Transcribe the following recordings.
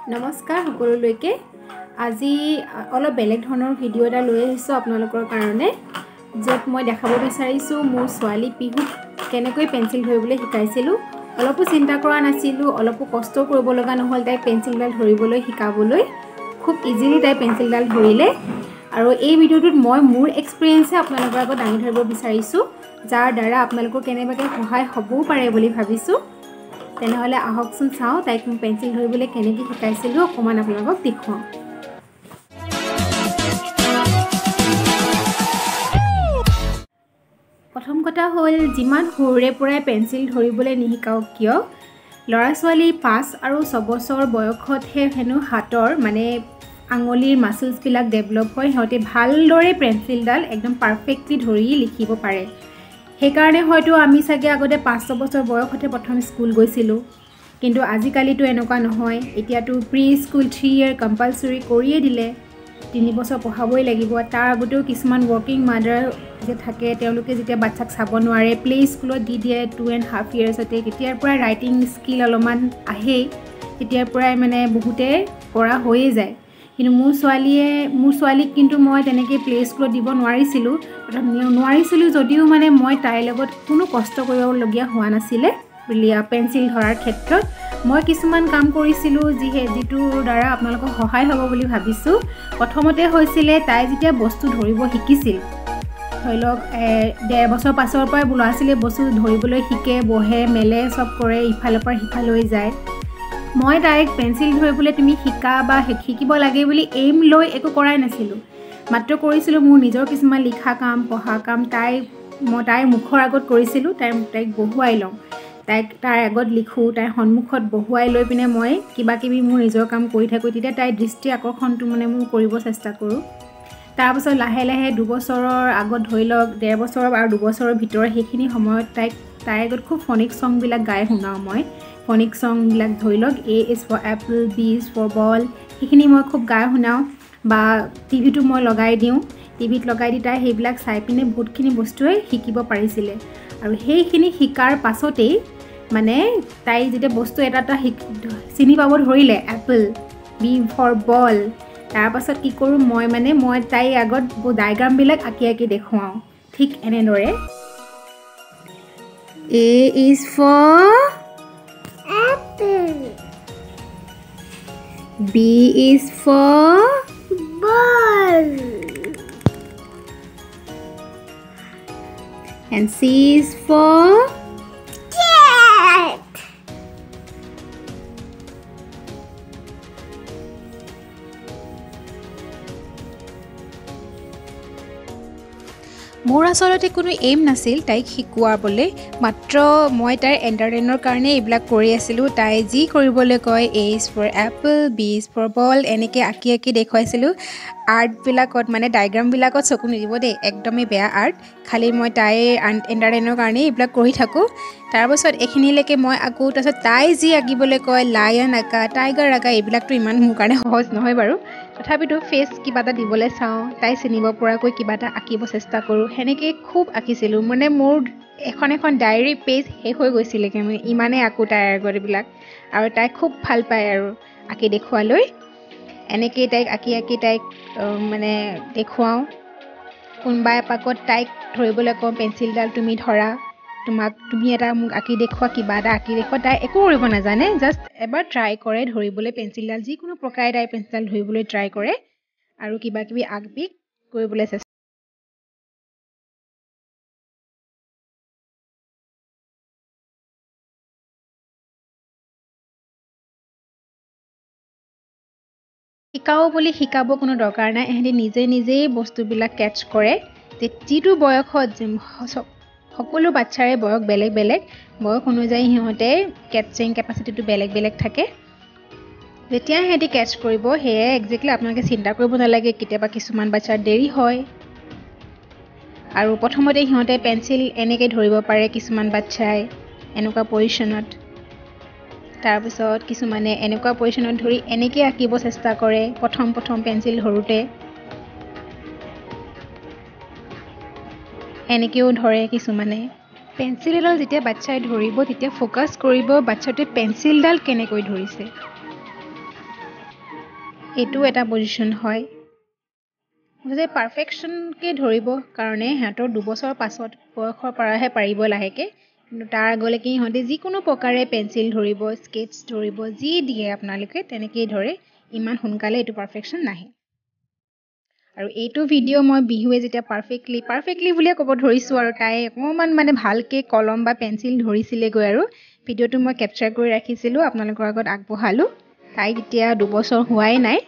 নমস্কাৰ সকলোলৈকে। আজি অলপ বেলেগ ধৰণৰ ভিডিঅ' এটা লৈ আহিছোঁ আপোনালোকৰ কাৰণে, য'ত মই দেখাব বিচাৰিছোঁ মোৰ ছোৱালী পিহুক কেনেকৈ পেঞ্চিল ধৰিবলৈ শিকাইছিলোঁ। অলপো চিন্তা কৰা নাছিলোঁ, অলপো কষ্ট কৰিব লগা নহ'ল তাইক পেঞ্চিলডাল ধৰিবলৈ শিকাবলৈ। খুব ইজিলি তাই পেঞ্চিলডাল ধৰিলে। আৰু এই ভিডিঅ'টোত মই মোৰ এক্সপিৰিয়েঞ্চে আপোনালোকৰ আগত দাঙি ধৰিব বিচাৰিছোঁ, যাৰ দ্বাৰা আপোনালোকৰ কেনেবাকৈ সহায় হ'বও পাৰে বুলি ভাবিছোঁ। তেনেহ'লে আহকচোন চাওঁ তাইক মই পেঞ্চিল ধৰিবলৈ কেনেকৈ শিকাইছিলোঁ, অকণমান আপোনালোকক দেখুৱাওঁ। প্ৰথম কথা হ'ল, যিমান সৰুৰে পৰাই পেঞ্চিল ধৰিবলৈ নিশিকাওক কিয়, ল'ৰা ছোৱালী 5 আৰু 6 বছৰ বয়সতহে হেনো হাতৰ মানে আঙুলিৰ মাছলছবিলাক ডেভেলপ হয়, সিহঁতে ভালদৰে পেঞ্চিলডাল একদম পাৰফেক্টলি ধৰি লিখিব পাৰে। সেইকাৰণে হয়তো আমি চাগে আগতে 5-6 বছৰ বয়সতে প্ৰথম স্কুল গৈছিলোঁ, কিন্তু আজিকালিতো এনেকুৱা নহয়। এতিয়াতো প্ৰি স্কুল 3 ইয়েৰ কম্পালচৰি কৰিয়ে দিলে, 3 বছৰ পঢ়াবই লাগিব। তাৰ আগতেও কিছুমান ৱৰ্কিং মাদাৰ যে থাকে, তেওঁলোকে যেতিয়া বাচ্ছাক চাব নোৱাৰে প্লে স্কুলত দি দিয়ে 2.5 ইয়েৰ্ছতে। তেতিয়াৰ পৰাই ৰাইটিং স্কিল অলপমান আহেই, তেতিয়াৰ পৰাই মানে বহুতে কৰা হৈয়ে যায়। কিন্তু মোৰ ছোৱালীক কিন্তু মই তেনেকৈ প্লে স্কুলত দিব নোৱাৰিছিলোঁ, যদিও মানে মই তাইৰ লগত কোনো কষ্ট কৰিবলগীয়া হোৱা নাছিলে পেঞ্চিল ধৰাৰ ক্ষেত্ৰত। মই কিছুমান কাম কৰিছিলোঁ যিটোৰ দ্বাৰা আপোনালোকৰ সহায় হ'ব বুলি ভাবিছোঁ। প্ৰথমতে হৈছিলে তাই যেতিয়া বস্তু ধৰিব শিকিছিল, ধৰি লওক 1.5 বছৰ পাছৰ পৰাই ল'ৰা ছোৱালীয়ে বস্তু ধৰিবলৈ শিকে, বহে মেলে চব কৰে, ইফালৰ পৰা সিফালৈ যায়। মই তাইক পেঞ্চিল ধৰিবলৈ তুমি শিকা বা শিকিব লাগে বুলি এইম লৈ একো কৰাই নাছিলোঁ, মাত্ৰ কৰিছিলোঁ মোৰ নিজৰ কিছুমান লিখা কাম, পঢ়া কাম। মই তাইৰ মুখৰ আগত কৰিছিলোঁ, তাইক বহুৱাই লওঁ, তাইৰ আগত লিখোঁ, তাইৰ সন্মুখত বহুৱাই লৈ পিনে মই কিবা কিবি মোৰ নিজৰ কাম কৰি থাকোঁ। তেতিয়া তাইৰ দৃষ্টি আকৰ্ষণটো মানে মোৰ কৰিব চেষ্টা কৰোঁ। তাৰপাছত লাহে লাহে 2 বছৰৰ আগত, ধৰি লওক 1.5 বছৰ আৰু 2 বছৰৰ ভিতৰত সেইখিনি সময়ত তাইৰ আগত খুব ফনিক ছংবিলাক গাই শুনাওঁ মই। ফনিক ছংবিলাক ধৰি লওক A is for apple, B is for ball, সেইখিনি মই খুব গাই শুনাওঁ। বা টিভিটো মই লগাই দিওঁ, টিভিত লগাই দি তাই সেইবিলাক চাই পিনে বহুতখিনি বস্তুৱে শিকিব পাৰিছিলে। আৰু সেইখিনি শিকাৰ পাছতেই মানে তাই যেতিয়া বস্তু এটা এটা চিনি পাব ধৰিলে, এপল, বি ফৰ বল, তাৰপাছত কি কৰোঁ মই, মানে মই তাইৰ আগত ডায়েগ্ৰামবিলাক আঁকি আঁকি দেখুৱাওঁ, ঠিক এনেদৰে। A is for apple, B is for ball, and C is for cat. মোৰ আচলতে কোনো এইম নাছিল তাইক শিকোৱাবলৈ, মাত্ৰ মই তাইৰ এণ্টাৰটেইনৰ কাৰণে এইবিলাক কৰি আছিলোঁ। তাই যি কৰিবলৈ কয়, A is for apple, B is for ball, এনেকৈ আঁকি আঁকি দেখুৱাইছিলোঁ। আৰ্টবিলাকত মানে ডায়েগ্ৰামবিলাকত চকু নিদিব দেই, একদমেই বেয়া আৰ্ট। খালি মই তাইৰ এণ্টাৰটেইনৰ কাৰণেই এইবিলাক কৰি থাকোঁ। তাৰপাছত এইখিনিলৈকে মই আঁকো। তাৰপাছত তাই যি আঁকিবলৈ কয়, লায়ন আঁকা, টাইগাৰ আঁকা, এইবিলাকতো ইমান মোৰ কাৰণে সহজ নহয় বাৰু, তথাপিতো ফেচ কিবা এটা দিবলৈ চাওঁ, তাই চিনিব পৰাকৈ কিবা এটা আঁকিব চেষ্টা কৰোঁ। সেনেকৈ খুব আঁকিছিলোঁ, মানে মোৰ এখন এখন ডায়েৰী পেজ শেষ হৈ গৈছিলেগৈ, মানে ইমানেই আঁকো তাইৰ আগত এইবিলাক। আৰু তাই খুব ভাল পায় আৰু আঁকি দেখুৱালৈ। এনেকেই তাইক আঁকি আঁকি তাইক মানে দেখুৱাওঁ। কোনোবা এপাকত তাইক ধৰিবলৈ কওঁ, পেঞ্চিলডাল তুমি ধৰা, তুমি এটা মোক আঁকি দেখুওৱা, কিবা এটা আঁকি দেখুওৱা। তাই একো কৰিব নাজানে, জাষ্ট এবাৰ ট্ৰাই কৰে ধৰিবলৈ পেঞ্চিলডাল, যিকোনো প্ৰকাৰে তাই পেঞ্চিলডাল ধৰিবলৈ ট্ৰাই কৰে আৰু কিবা কিবি আঁক বিক কৰিবলৈ চেষ্টা। শিকাওঁ বুলি শিকাব কোনো দৰকাৰ নাই, ইহঁতি নিজে নিজেই বস্তুবিলাক কেটচ কৰে। যে যিটো বয়সত সকলো বাচ্ছাৰে বয়স বেলেগ বেলেগ, বয়স অনুযায়ী সিহঁতে কেটচিং কেপাচিটিটো বেলেগ বেলেগ থাকে। যেতিয়া সিহঁতি কেটচ কৰিব, সেয়াই একজেক্টলি আপোনালোকে চিন্তা কৰিব নালাগে। কেতিয়াবা কিছুমান বাচ্ছাৰ দেৰি হয়, আৰু প্ৰথমতে সিহঁতে পেঞ্চিল এনেকৈ ধৰিব পাৰে, কিছুমান বাচ্ছাই এনেকুৱা পজিশ্যনত, তাৰপিছত কিছুমানে এনেকুৱা পজিশ্যনত ধৰি এনেকৈ আঁকিব চেষ্টা কৰে প্ৰথম প্ৰথম পেঞ্চিল ধৰোঁতে, এনেকৈও ধৰে কিছুমানে। পেঞ্চিল এডাল যেতিয়া বাচ্ছাই ধৰিব তেতিয়া ফ'কাছ কৰিব বাচ্ছাটোৱে পেঞ্চিলডাল কেনেকৈ ধৰিছে। এইটোও এটা পজিশ্যন হয়। মুঠতে পাৰফেকশ্যনকৈ ধৰিব কাৰণে সিহঁতৰ 2 বছৰ পাছত বয়সৰ পৰাহে পাৰিব লাহেকৈ। কিন্তু তাৰ আগলৈকে সিহঁতে যিকোনো প্ৰকাৰে পেঞ্চিল ধৰিব, স্কেটছ ধৰিব, যি দিয়ে আপোনালোকে তেনেকেই ধৰে। ইমান সোনকালে এইটো পাৰফেকশ্যন নাহে। আৰু এইটো ভিডিঅ' মই বিহুৱে যেতিয়া পাৰফেক্টলি, পাৰফেক্টলি বুলিয়ে ক'ব ধৰিছোঁ আৰু, তাই অকণমান মানে ভালকৈ কলম বা পেঞ্চিল ধৰিছিলেগৈ আৰু ভিডিঅ'টো মই কেপচাৰ কৰি ৰাখিছিলোঁ, আপোনালোকৰ আগত আগবঢ়ালোঁ। তাইক এতিয়া 2 বছৰ হোৱাই নাই।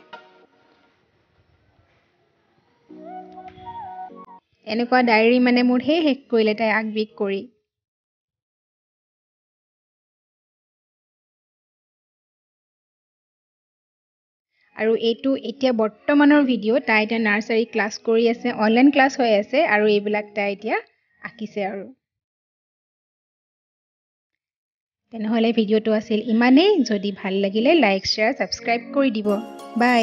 এনেকুৱা ডায়েৰী মানে মোৰ সেই শেষ কৰিলে তাই আঁক বিক কৰি। আৰু এইটো এতিয়া বৰ্তমানৰ ভিডিঅ'। তাই এতিয়া নাৰ্চাৰী ক্লাছ কৰি আছে, অনলাইন ক্লাছ হৈ আছে আৰু এইবিলাক তাই এতিয়া আঁকিছে। আৰু তেনেহ'লে ভিডিঅ'টো আছিল ইমানেই। যদি ভাল লাগিলে লাইক, শ্বেয়াৰ, ছাবস্ক্ৰাইব কৰি দিব। বাই।